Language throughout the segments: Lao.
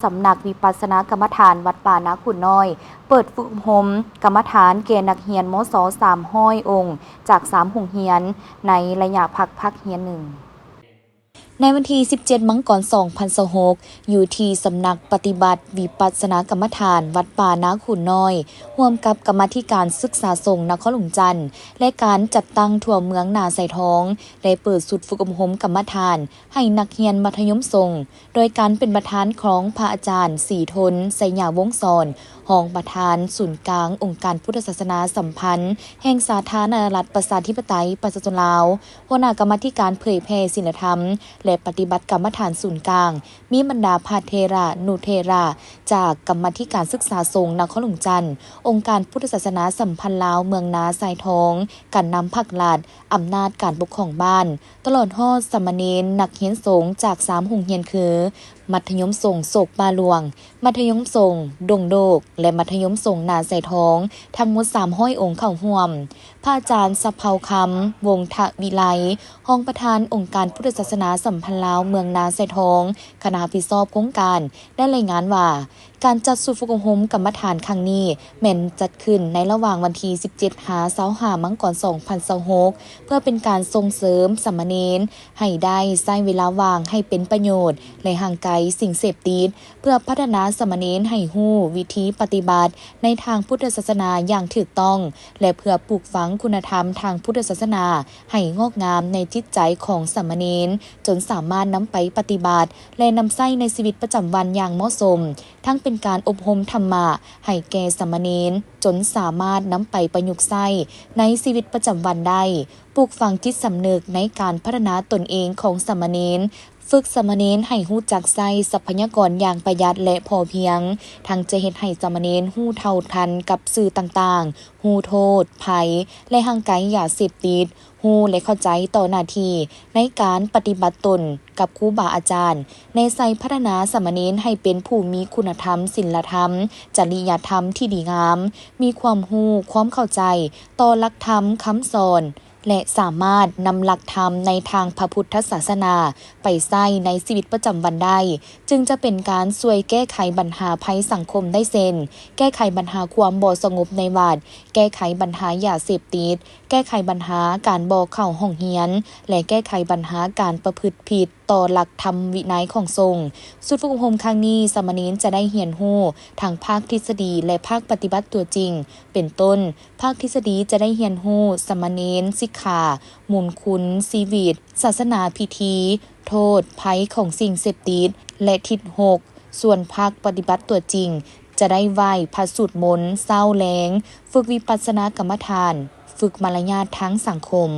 ສຳນັກວິປັດສະນາກຳມະຖານວັດປ່ານາຂຸນນ້ອຍ ເປີດຝຶກອົບຮົມກຳມະຖານແກ່ນັກຮຽນ ມສ ສາມຮ້ອຍອົງ ຈາກສາມໂຮງຮຽນ ໃນໄລຍະພັກພັກຮຽນໜຶ່ງ. ໃນວັນທີສິບເຈັດ ມັງກອນ ສອງພັນຊາວຫົກ ຢູ່ທີ່ສຳນັກປະຕິບັດວິປັດສະນາກຳມະຖານວັດປ່ານາຂຸນນ້ອຍ ຮ່ວມກັບກຳມາທິການສຶກສາສົງນະຄອນຫຼວງຈັນ ແລະ ການຈັດຕັ້ງທົ່ວເມືອງນາຊາຍທອງ ໄດ້ເປີດຊຸດຝຶກອົບຮົມກຳມະຖານ ໃຫ້ນັກຮຽນມັດທະຍົມສົງ ໂດຍການເປັນປະທານຂອງພະອາຈານ ສີທົນ ໄຊຍາວົງສອນ ຮອງປະທານສູນກາງອົງການພຸດທະສາສະໜາສຳພັນແຫ່ງສາທາລະນະລັດປະຊາທິປະໄຕປະຊາຊົນລາວ, ຫົວໜ້າກຳມາທິການເຜີຍແຜ່ສິນລະທຳ ແລະ ປະຕິບັດກຳມະຖານສູນກາງ, ມີບັນດາພະເຖລະນຸເຖລະຈາກກຳມາທິການສຶກສາສົງນະຄອນຫຼວງຈັນ, ອົງການພຸດທະສາສະໜາສຳພັນລາວເມືອງນາຊາຍທອງ, ການນຳພັກລັດ, ອຳນາດການປົກຄອງບ້ານ, ຕະຫຼອດຮອດສາມະເນນນັກຮຽນສົງຈາກສາມໂຮງຮຽນຄື ມັດທະຍົມສົງໂສກປ່າຫຼວງ, ມັດທະຍົມສົງດົງໂດກ ແລະ ມັດທະຍົມສົງນາຊາຍທອງ ທັງໝົດສາມຮ້ອຍອົງເຂົ້າຮ່ວມ. ພະອາຈານສະເພົາຄຳ ວົງທະວິໄລ ຮອງປະທານອົງການພຸດທະສາສະໜາສຳພັນລາວເມືອງນາຊາຍທອງ ຄະນະຮັບຜິດຊອບໂຄງການ ໄດ້ລາຍງານວ່າ ການຈັດຊຸດຝຶກອົບຮົມກຳມະຖານຄັ້ງນີ້ ແມ່ນຈັດຂຶ້ນໃນລະຫວ່າງວັນທີສິບເຈັດ ຫາ ຊາວຫ້າ ມັງກອນ ສອງພັນຊາວຫົກ ເພື່ອເປັນການສົ່ງເສີມສາມະເນນໃຫ້ໄດ້ໃຊ້ເວລາວ່າງໃຫ້ເປັນປະໂຫຍດ ແລະ ຫ່າງໄກສິ່ງເສບຕິດ, ເພື່ອພັດທະນາສາມະເນນໃຫ້ຮູ້ວິທີປະຕິບັດໃນທາງພຸດທະສາສະໜາຢ່າງຖືກຕ້ອງ ແລະ ເພື່ອປູກຝັງຄຸນນະທຳທາງພຸດທະສາສະໜາ ໃຫ້ງອກງາມໃນຈິດໃຈຂອງສາມະເນນ, ຈົນສາມາດນຳໄປປະຕິບັດ ແລະ ນຳໃຊ້ໃນຊີວິດປະຈຳວັນຢ່າງເໝາະສົມ, ທັງເປັນການອົບຮົມທຳມະໃຫ້ແກ່ສາມະເນນ, ຈົນສາມາດນຳໄປປະຍຸກໃຊ້ໃນຊີວິດປະຈຳວັນໄດ້, ປູກຝັງຈິດສຳນຶກໃນການພັດທະນາຕົນເອງຂອງສາມະເນນ, ຝຶກສາມະເນນໃຫ້ຮູ້ຈັກໃຊ້ຊັບພະຍາກອນຢ່າງປະຢັດ ແລະ ພໍພຽງ, ທັງຈະເຮັດໃຫ້ສາມະເນນຮູ້ເທົ່າທັນກັບສື່ຕ່າງໆ, ຮູ້ໂທດ, ໄພ ແລະ ຫ່າງໄກຢາເສບຕິດ, ຮູ້ ແລະ ເຂົ້າໃຈຕໍ່ໜ້າທີ່ໃນການປະຕິບັດຕົນກັບຄູບາອາຈານ, ແນໃສ່ພັດທະນາສາມະເນນໃຫ້ເປັນຜູ້ມີຄຸນນະທຳ, ສິນລະທຳ, ຈະລິຍະທຳທີ່ດີງາມ, ມີຄວາມຮູ້, ຄວາມເຂົ້າໃຈຕໍ່ຫຼັກທຳຄຳສອນ ແລະ ສາມາດນຳຫຼັກທຳໃນທາງພະພຸດທະສາສະໜາໄປໃຊ້ໃນຊີວິດປະຈຳວັນໄດ້, ຈຶ່ງຈະເປັນການຊ່ວຍແກ້ໄຂບັນຫາໄພສັງຄົມໄດ້ ເຊັ່ນ ແກ້ໄຂບັນຫາຄວາມບໍ່ສະຫງົບໃນວັດ, ແກ້ໄຂບັນຫາຢາເສບຕິດ, ແກ້ໄຂບັນຫາການບໍ່ເຂົ້າຫ້ອງຮຽນ ແລະ ແກ້ໄຂບັນຫາການປະພຶດຜິດຕໍ່ຫຼັກທຳວິໄນຂອງສົງ. ຊຸດຝຶກອົບຮົມຄັ້ງນີ້, ສາມະເນນຈະໄດ້ຮຽນຮູ້ທັງພາກທິດສະດີ ແລະ ພາກປະຕິບັດຕົວຈິງ, ເປັນຕົ້ນ, ພາກທິດສະດີຈະໄດ້ຮຽນຮູ້ສາມະເນນ, ສິກຂາ, ມູນຄຸນ, ຊີວິດ, ສາສະໜາພິທີ, ໂທດ, ໄພຂອງສິ່ງເສບຕິດ ແລະ ທິດຫົກ. ສ່ວນພາກປະຕິບັດຕົວຈິງ ຈະໄດ້ໄຫວ້ພະສູດມົນເຊົ້າແລງ, ຝຶກວິປັດສະນາກຳມະຖານ, ຝຶກມາລະຍາດທາງສັງຄົມ.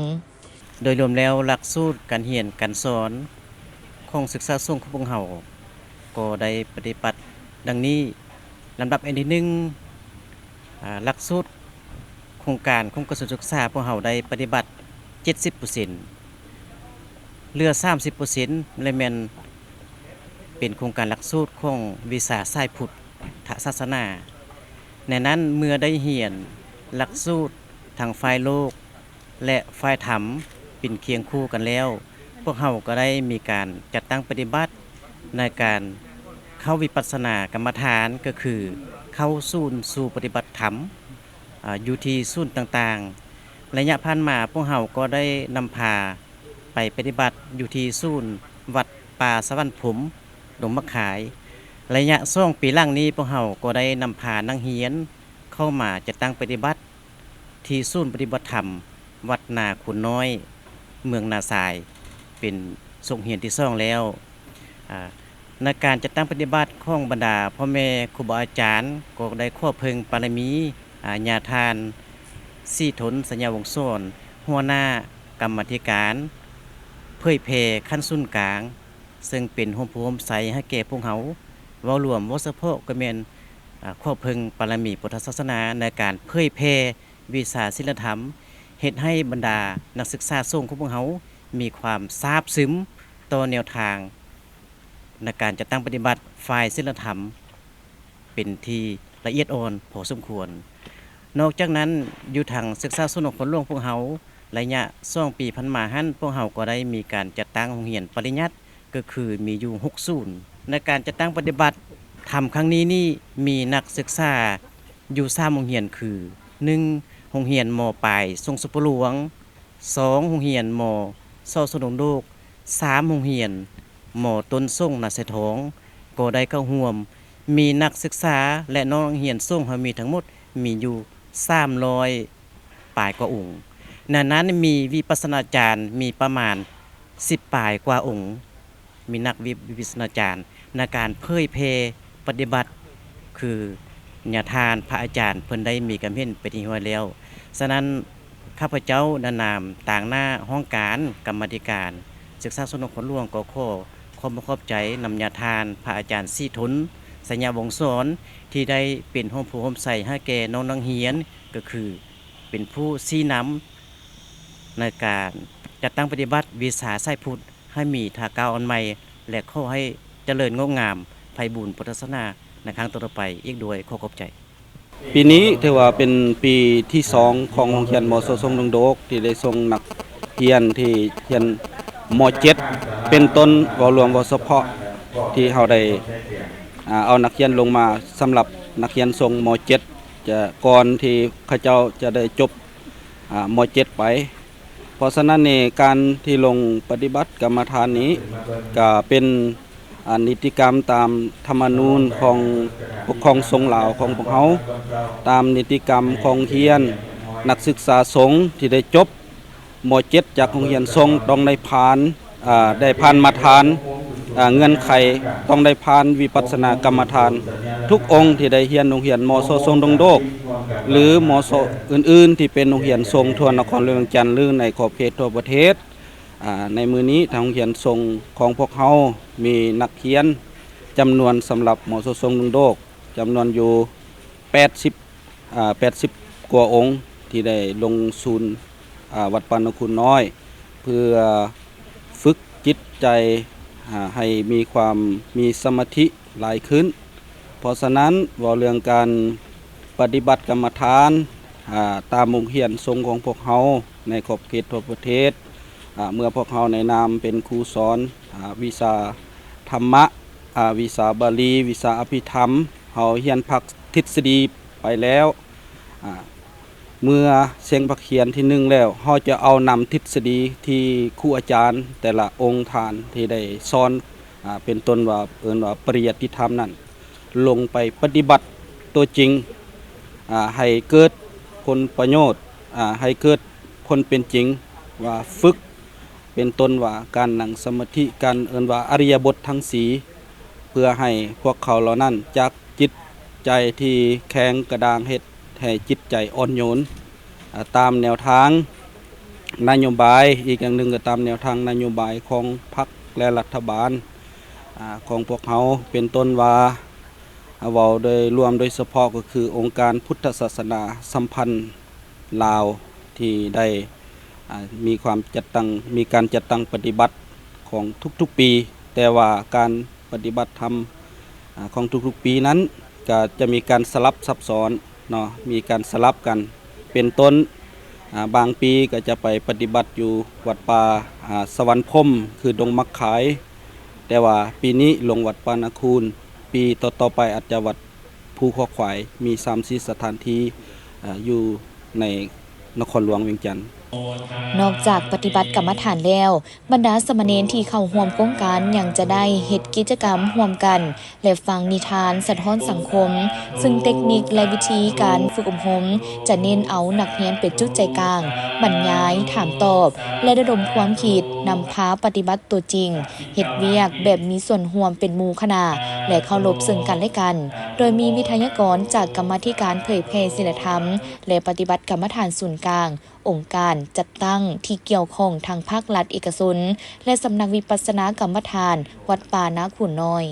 ໂດຍລວມແລ້ວ, ຫຼັກສູດການຮຽນການສອນຂອງສຶກສາສົງຂອງພວກເຮົາ ກໍໄດ້ປະຕິບັດດັ່ງນີ້. ລຳດັບອັນທີໜຶ່ງ, ອາ, ຫຼັກສູດໂຄງການຂອງກະຊວງສຶກສາ ພວກເຮົາໄດ້ປະຕິບັດເຈັດສິບເປີເຊັນ, ເຫຼືອສາມສິບເປີເຊັນ ແລະ ແມ່ນເປັນໂຄງການຫຼັກສູດຂອງວິຊາສາຍພຸດທະສາສະໜາ. ໃນນັ້ນ, ເມື່ອໄດ້ຮຽນຫຼັກສູດທັງຝ່າຍໂລກ ແລະ ຝ່າຍທຳເປັນຄຽງຄູ່ກັນແລ້ວ, ພວກເຮົາກໍໄດ້ມີການຈັດຕັ້ງປະຕິບັດໃນການເຂົ້າວິປັດສະນາກຳມະຖານ, ກໍຄືເຂົ້າສູນສູ່ປະຕິບັດທຳ, ອາ, ຢູ່ທີ່ສູນຕ່າງໆ. ໄລຍະຜ່ານມາ, ພວກເຮົາກໍໄດ້ນຳພາໄປປະຕິບັດຢູ່ທີ່ສູນວັດປ່າສະຫວັນພົມ ດົງໝາກຄາຍ. ໄລຍະສອງປີຫຼັງນີ້, ພວກເຮົາກໍໄດ້ນຳພານັກຮຽນເຂົ້າມາຈັດຕັ້ງປະຕິບັດ ທີ່ສູນປະຕິບັດທຳວັດນາຄູນນ້ອຍ ເມືອງນາຊາຍ ເປັນສົກຮຽນທີສອງແລ້ວ. ອາ, ໃນການຈັດຕັ້ງປະຕິບັດຂອງບັນດາພໍ່ແມ່ຄູບາອາຈານ ກໍໄດ້ຂໍເພິ່ງບາລະມີ, ອາ, ຍາທ່ານ ສີທົນ ໄຊຍະວົງສອນ ຫົວໜ້າກຳມາທິການເຜີຍແຜ່ຂັ້ນສູນກາງ, ເຊິ່ງເປັນຮົ່ມໂພຮົ່ມໄຊໃຫ້ແກ່ພວກເຮົາ. ເວົ້າລວມ, ເວົ້າສະເພາະກໍແມ່ນ, ອາ, ຂໍເພິ່ງບາລະມີພຸດທະສາສະໜາໃນການເຜີຍແຜ່ ວິຊາສິນລະທຳ ເຮັດໃຫ້ບັນດານັກສຶກສາສົງຂອງພວກເຮົາມີຄວາມຊາບຊຶມຕໍ່ແນວທາງໃນການຈັດຕັ້ງປະຕິບັດຝ່າຍສິນລະທຳເປັນທີ່ລະອຽດອ່ອນພໍສົມຄວນ. ນອກຈາກນັ້ນ, ຢູ່ທາງສຶກສາສົງນະຄອນຫຼວງພວກເຮົາ, ໄລຍະສອງປີຜ່ານມາຫັ້ນ, ພວກເຮົາກໍໄດ້ມີການຈັດຕັ້ງໂຮງຮຽນປະລິຍັດ ກໍຄືມີຢູ່ຫົກສູນ. ໃນການຈັດຕັ້ງປະຕິບັດ ຄ່ຳຄັ້ງນີ້ນີ້ ມີນັກສຶກສາຢູ່ສາມໂຮງຮຽນຄື ໜຶ່ງ ໂຮງຮຽນ ມ.ປາຍ ຊົງສຸປະຫຼວງ, ສອງ ໂຮງຮຽນ ມ.ຊ ຊົງດົງໂດກ, ສາມ ໂຮງຮຽນ ມ.ຕົ້ນຊົງ ນາຊາຍທອງ ກໍໄດ້ເຂົ້າຮ່ວມ. ມີນັກສຶກສາ ແລະ ນ້ອງນັກຮຽນຊົງເຮົາມີທັງໝົດມີຢູ່ສາມຮ້ອຍປາຍກວ່າອົງ. ໃນນັ້ນມີວິປັດສະນາຈານມີປະມານສິບປາຍກວ່າອົງ. ມີນັກວິ ວິປັດສະນາຈານໃນການເຜີຍແຜ່ປະຕິບັດ ຄືຍາທ່ານພະອາຈານເພິ່ນໄດ້ມີຄຳເຫັນເປັນທີ່ຮຽບຮ້ອຍແລ້ວ. ສະນັ້ນ ຂ້າພະເຈົ້າໃນນາມຕາງໜ້າຫ້ອງການກຳມາທິການສຶກສາຊົນນະຄອນຫຼວງ ກໍຂໍຂອບອົກຂອບໃຈນຳຍາທ່ານພະອາຈານສີທົນ ໄຊຍະວົງສອນ ທີ່ໄດ້ເປັນຮົ່ມໂພຮົ່ມໄຊໃຫ້ແກ່ນ້ອງນັກຮຽນ ກໍຄືເປັນຜູ້ຊີ້ນຳໃນການຈັດຕັ້ງປະຕິບັດວິຊາສາຍພຸດ ໃຫ້ມີທ່າກ້າວອັນໃໝ່ ແລະ ຂໍໃຫ້ຈະເລີນງົກງາມໄພບູນພຸດທະສາສະໜາໃນຄັ້ງຕໍ່ໆໄປອີກດ້ວຍ. ຂໍຂອບໃຈ. ປີນີ້ຖືວ່າເປັນປີທີສອງຂອງໂຮງຮຽນ ມ.ຊ ຊົງດົງໂດກ ທີ່ໄດ້ສົ່ງນັກຮຽນທີ່ຮຽນ ມ.ເຈັດ ເປັນຕົ້ນ ເວົ້າລວມ ເວົ້າສະເພາະ ທີ່ເຮົາໄດ້ ອາ ເອົານັກຮຽນລົງມາສຳລັບນັກຮຽນຊົງ ມ.ເຈັດ ຈະ ກ່ອນທີ່ເຂົາເຈົ້າຈະໄດ້ຈົບ ອາ ມ.ເຈັດ ໄປ. ເພາະສະນັ້ນນີ້ ການທີ່ລົງປະຕິບັດກຳມະຖານນີ້ ກະເປັນ ອາ ນິຕິກຳຕາມທຳມະນູນຂອງປົກຄອງສົງລາວຂອງພວກເຮົາ, ຕາມນິຕິກຳຂອງຮຽນ ນັກສຶກສາສົງທີ່ໄດ້ຈົບ ມ.ເຈັດ ຈາກໂຮງຮຽນສົງ ຕ້ອງໄດ້ຜ່ານ ອາ ໄດ້ຜ່ານມາດຖານ ອາ ເງື່ອນໄຂ ຕ້ອງໄດ້ຜ່ານວິປັດສະນາກຳມະຖານ ທຸກອົງທີ່ໄດ້ຮຽນໂຮງຮຽນ ມ.ຊ ຊົງດົງໂດກ ຫຼື ມ.ຊ ອື່ນໆ ທີ່ເປັນໂຮງຮຽນສົງທົ່ວນະຄອນຫຼວງວຽງຈັນ ຫຼື ໃນຂອບເຂດທົ່ວປະເທດ. ອາ ໃນມື້ນີ້ທາງໂຮງຮຽນສົງຂອງພວກເຮົາມີນັກຮຽນຈຳນວນສຳລັບ ມ.ຊ ຊົງດົງໂດກ ຈຳນວນຢູ່ແປດສິບ ອາ ແປດສິບກວ່າອົງ ທີ່ໄດ້ລົງສູນ ອາ ວັດປ່ານາຄູນນ້ອຍ ເພື່ອຝຶກຈິດໃຈ ອາ ໃຫ້ມີຄວາມມີສະມາທິຫຼາຍຂຶ້ນ. ເພາະສະນັ້ນ ເວົ້າເລື່ອງການປະຕິບັດກຳມະຖານ ອາ ຕາມໂຮງຮຽນສົງຂອງພວກເຮົາໃນຂອບເຂດທົ່ວປະເທດ ອາ ເມື່ອພວກເຮົາໃນນາມເປັນຄູສອນ ອາ ວິຊາທຳມະ ອາ ວິຊາບາລີ ວິຊາອະພິທຳ ເຮົາຮຽນພາກທິດສະດີໄປແລ້ວ ອາ ເມື່ອເສັງພາກຮຽນທີໜຶ່ງແລ້ວ ເຮົາຈະເອົານຳທິດສະດີທີ່ຄູອາຈານແຕ່ລະອົງທ່ານທີ່ໄດ້ສອນ ອາ ເປັນຕົ້ນວ່າ ເອີ້ນວ່າປະລິຍັດຕິທຳນັ້ນ ລົງໄປປະຕິບັດຕົວຈິງ ອາ ໃຫ້ເກີດຜົນປະໂຫຍດ ອາ ໃຫ້ເກີດຜົນເປັນຈິງ ວ່າຝຶກ ເປັນຕົ້ນວ່າການນັ່ງສະມາທິ ການເອີ້ນວ່າອະລິຍະບົດທັງສີ່ ເພື່ອໃຫ້ພວກເຂົາເຫຼົ່ານັ້ນຈາກຈິດໃຈທີ່ແຂງກະດ້າງ ເຮັດໃຫ້ຈິດໃຈອ່ອນໂຍນ ອາ ຕາມແນວທາງນະໂຍບາຍ, ອີກຢ່າງໜຶ່ງກໍຕາມແນວທາງນະໂຍບາຍຂອງພັກ ແລະ ລັດຖະບານ ອາ ຂອງພວກເຮົາ ເປັນຕົ້ນວ່າ ອາ ເວົ້າໂດຍລວມໂດຍສະເພາະກໍຄືອົງການພຸດທະສາສະໜາສຳພັນລາວ ທີ່ໄດ້ ອາ ມີຄວາມຈັດຕັ້ງ ມີການຈັດຕັ້ງປະຕິບັດຂອງທຸກໆປີ, ແຕ່ວ່າການປະຕິບັດທຳ ອາ ຂອງທຸກໆປີນັ້ນ ກະຈະມີການສະຫຼັບສັບຊ້ອນເນາະ, ມີການສະຫຼັບກັນ ເປັນຕົ້ນ ອາ ບາງປີກໍຈະໄປປະຕິບັດຢູ່ວັດປ່າ ອາ ສະຫວັນພົມ ຄືດົງໝາກຂາຍ, ແຕ່ວ່າປີນີ້ລົງວັດປ່ານາຄູນ, ປີຕໍ່ໆໄປອາດຈະວັດພູຄອຄວາຍ, ມີສາມສີ່ສະຖານທີ່ ອາ ຢູ່ໃນນະຄອນຫຼວງວຽງຈັນ. ນອກຈາກປະຕິບັດກຳມະຖານແລ້ວ, ບັນດາສາມະເນນທີ່ເຂົ້າຮ່ວມໂຄງການຍັງຈະໄດ້ເຮັດກິດຈະກຳຮ່ວມກັນ ແລະ ຟັງນິທານສະທ້ອນສັງຄົມ, ຊຶ່ງເຕັກນິກ ແລະ ວິທີການຝຶກອົບຮົມຈະເນັ້ນເອົານັກຮຽນເປັນຈຸດໃຈກາງ, ບັນຍາຍ, ຖາມຕອບ ແລະ ລະດົມຄວາມຄິດ, ນຳພາປະຕິບັດຕົວຈິງ, ເຮັດວຽກແບບມີສ່ວນຮ່ວມເປັນໝູ່ຄະນະ ແລະ ເຄົາລົບເຊິ່ງກັນ ແລະ ກັນ, ໂດຍມີວິທະຍາກອນຈາກກຳມາທິການເຜີຍແຜ່ສິນລະທຳ ແລະ ປະຕິບັດກຳມະຖານສູນກາງ, ອົງການຈັດຕັ້ງທີ່ກ່ຽວຂ້ອງທັງພາກລັດ, ເອກະຊົນ ແລະ ສຳນັກວິປັດສະນາກຳມະຖານວັດປ່ານາຄູນນ້ອຍ.